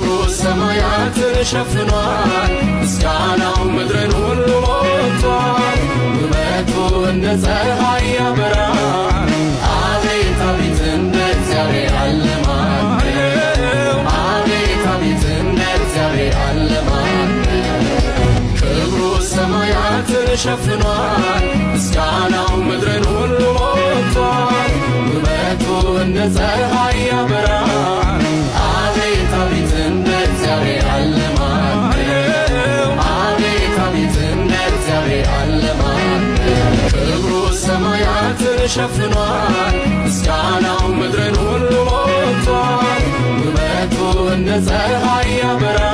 ክብሩ ሰማያትን ሸፍኗል፣ ምስጋናው ምድርን ሁሉ ሞልቷል። ውበቱ እንደ ፀሐይ ያበራል። አቤት አቤት፣ እንደ እግዚአብሔር ያለ ማን ነው? አቤት አቤት፣ እንደ እግዚአብሔር ያለ ማን ነው? ክብሩ ሰማያትን ሸፍኗል፣ ምስጋናው ምድርን ሁሉ ሞልቷል። ውበቱ እንደ ፀሐይ ያበራል። አቤት አቤት፣ እንደ እግዚአብሔር ያለ ማን ነው? አቤት አቤት፣ እንደ እግዚአብሔር ያለ ማን ነው? ክብሩ ሰማያትን ሸፍኗል፣ ምስጋናው ምድርን ሁሉ ሞልቷል። ውበቱ እንደ ፀሐይ ያበራል።